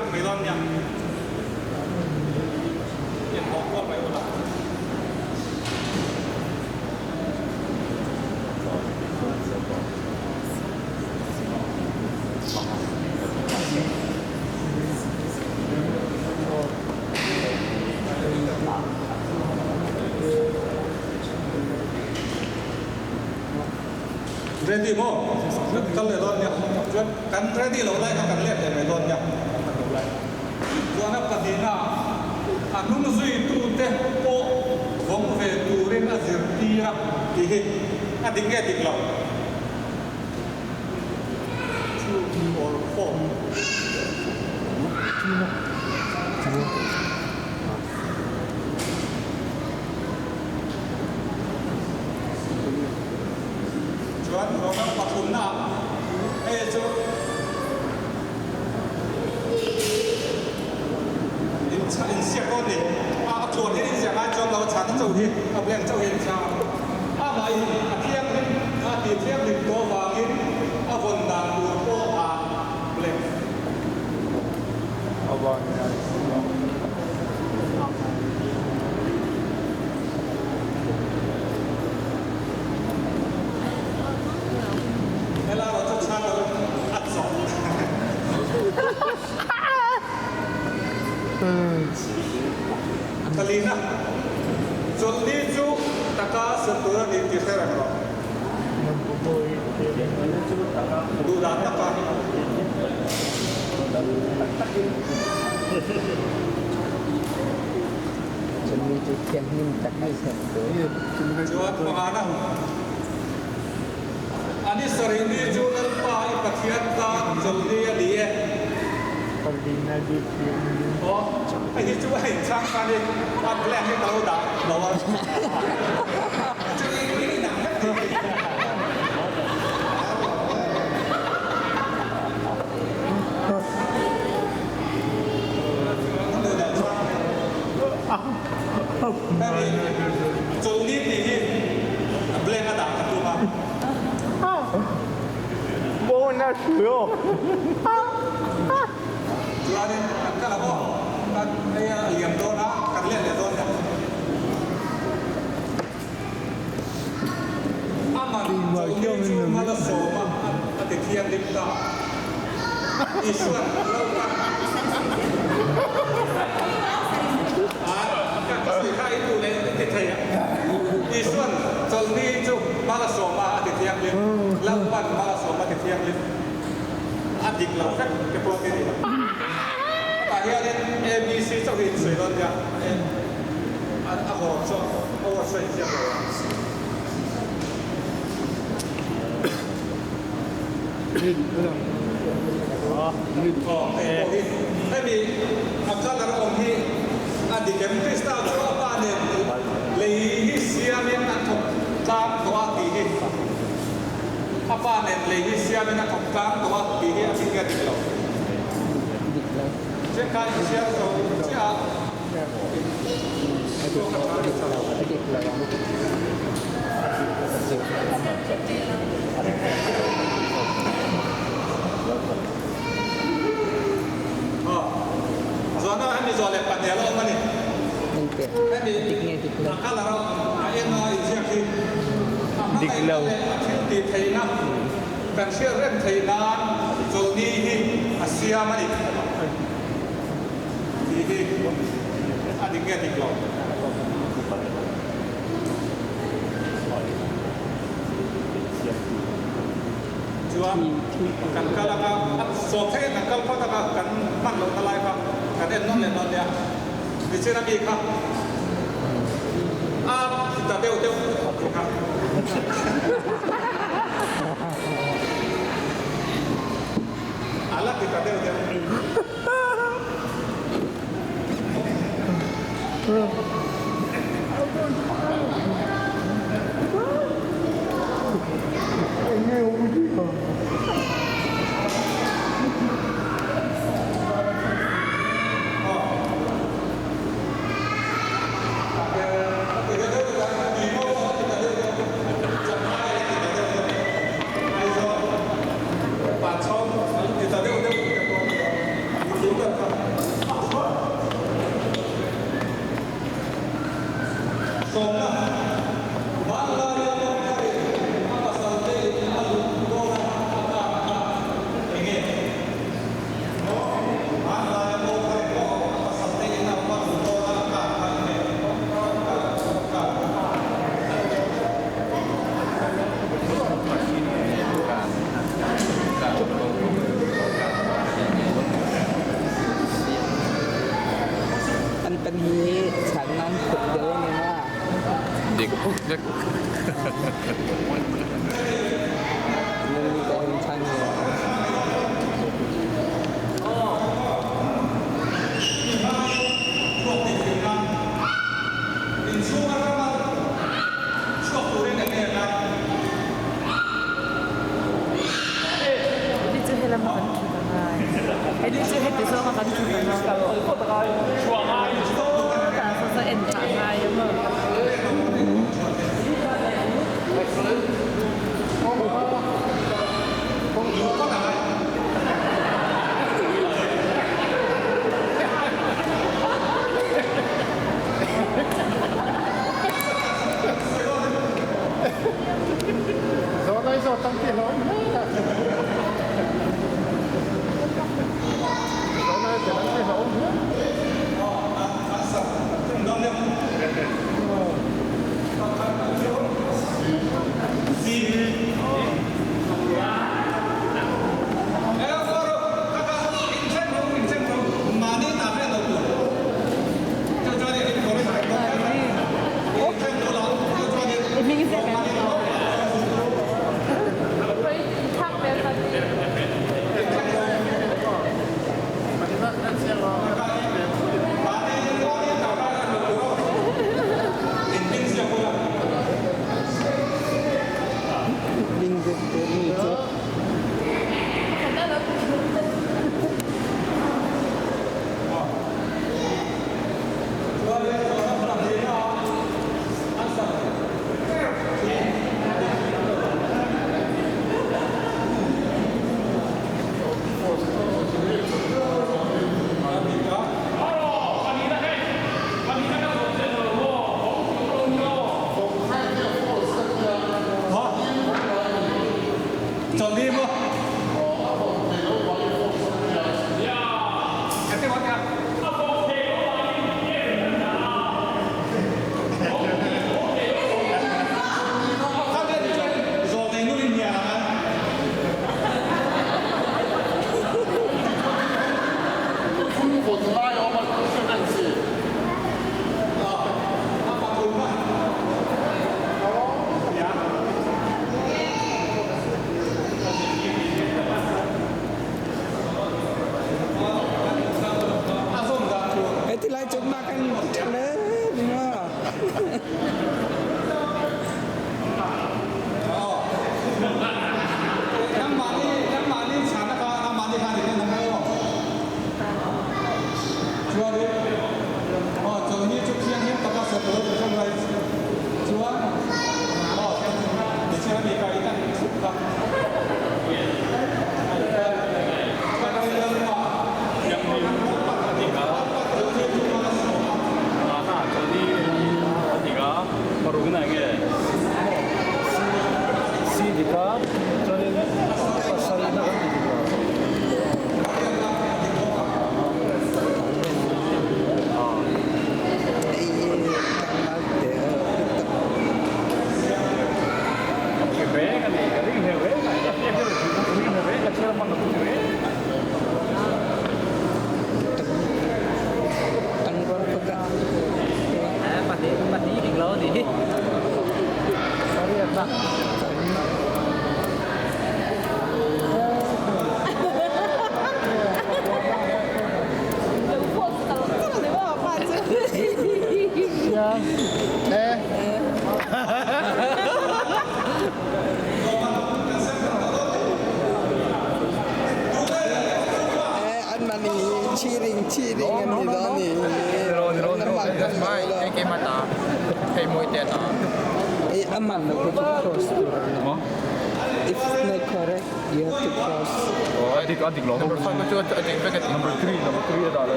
nghak mai dawn nia. Inhawh kual mai ula. Ready maw? Kan kal leh dawn nia. Chuan kan ready loh lai kha kan let leh mai dawn nia. Chuan a pahnihna a hnung zuitute pawh vawng ve turin a zirtir a tih hi a dik nge dik lo? Two or four. Chuan Roman pathumna hei chu in insiak dawn ni. A a tluan hian inziak ai chuan lo a chhana chauh hi a blank chauh hi a inchhang a. Amah in a thianghlim a tih thianghlim tawh vangin a vawn dan tur pawh a blank. Helai erawh chu chhan lo a chawp. Kalina, Chawlhni chu taka serh tur a ni tih hre reng rawh. Duh dan taka. Chumi chu thianghlim tak a ser tur. Chuan pangana, A ni sarih ni chu Lalpa i Pathian tan chawlhni a ni e. Aw, hei hi chu a inchhang khan i a blank hi ka lo dah lo a. Chu i inang vek tih hi. Hemi chawlhni tih hi blank a dah ka tum a. Chuanin kan kal ang aw, kan hei a liam dawn a, kan let leh dawn nia. Aman chawlhni chu Malsawma a ti thianghlim ta. Isuan lo pan a, ka sawi kha i duh leh i ti thei a. Isuan chawlhni chu Malsawma a ti thianghlim, lo pan Malsawma a ti thianghlim. A dik lo vek te pawh ti ni. Tah hianin ABC chauh hi insawi dawn nia. A hawrawp chu a word sawi inziak lo a. Aw hei pawh hi hemi a colour awm hi a dik em? Krista chu a pa nen lei hi siamin an thawk tlang tawh a tih hi a pa nen lei hi siamin a thawk tlang tawh a tih hi a dik nge dik lo? Chengkai i siam zo chiah a thluak a tha dik lo. Aw, zawhna hemi zawh leh pahnih a la awm a ni. Hemi a colour a a eng a inziak hi a hmangaihna leh a thil tih theihna kan hriat reng theih nan chawlhni hi a siam a ni. Tih hi a dik nge dik lo? Chuan kan kal anga a sawm thlengin kan kal phawt anga kan hman lohna lai kha kan en nawn leh dawn nia. Nichin ami kha a ta deuh deuh tih kha. A la ti ta deuh deuh.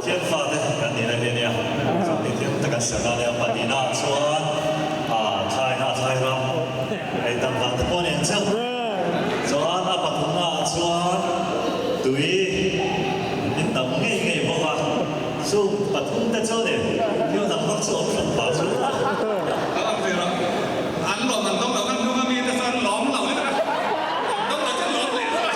Pathian fate kan nihna hi a nia. Chawlhni thiam tak an serh a nia. Pahnihnaah chuan thlai hna thlai ram ei tam vang te pawh a ni ang chauh. Chuan a pathumnaah chuan tui an in tam ngei ngei bawk a. Chung pathum te chu ni thil dang vak chu awm hran pah chu. Ka awm ve lo. An lawm an dawng lo kan hnung ami te chuan lawm lo ni tak a. Dawng lo chuan lawm leh tho a.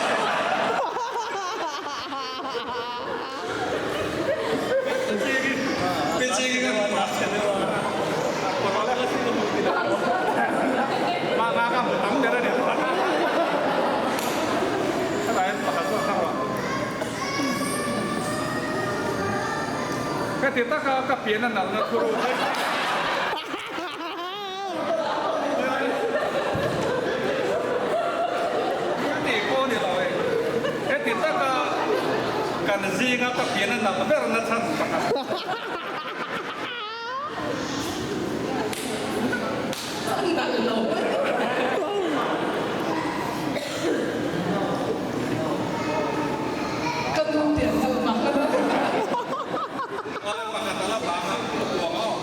Heti taka ka pian a nalhna thuru hi. Ka tih pawh a ni lo e. Heti taka kan zinga ka pian a nalh ber na chhan pakhat. Ka nu pian chu mak a ni. Pakhat a la bang a, a puang a aw.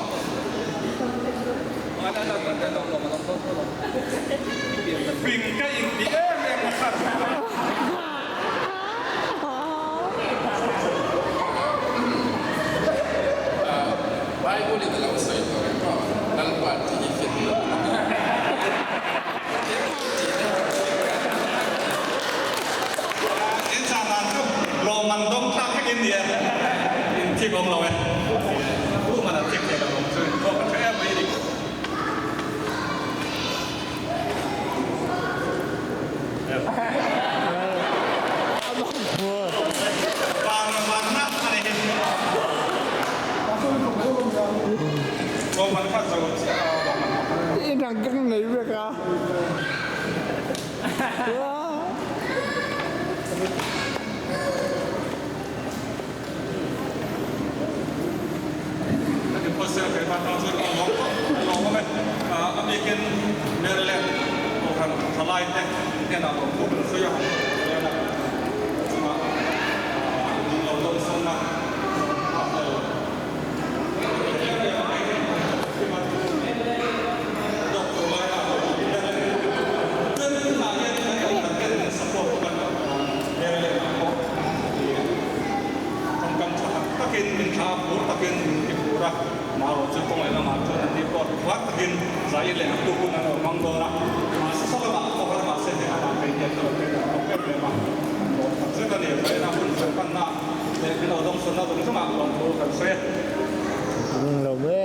Fing ka inti em em a khat. Bible in a lo sawi tawh em aw, Lalpa tih hi fit lo a ni. In chahnan chu lawmman dawng thlak vek in nia, in thik awm lo e. Pu man an thik thei lo awm chu in thawk a tha em mai a ni. Van vanna a ni hi. Lawmman kha zo chiah a lawmman kha. In ang kang nei vek a. A bikin Maryland Kohhran thalaite hnenah lawmthu kan sawi a, chungah min lo dawmsawn a. Tawngkam tha tak takin min thla a, phur takin min ti phur a, marawh chu kawng leh lamah chuan an ni pawh khuar takin zai leh a tu hun an lo hmang dawn a, mahse saw lamah pawh a mahse heng amah phei hian ka lo phei dan tawk em em a, kan lawm tak zet a ni, vawiin a hun kan panna leh min lo dawngsawnna zawng zawngah lawmthu kan sawi a. Lawm e.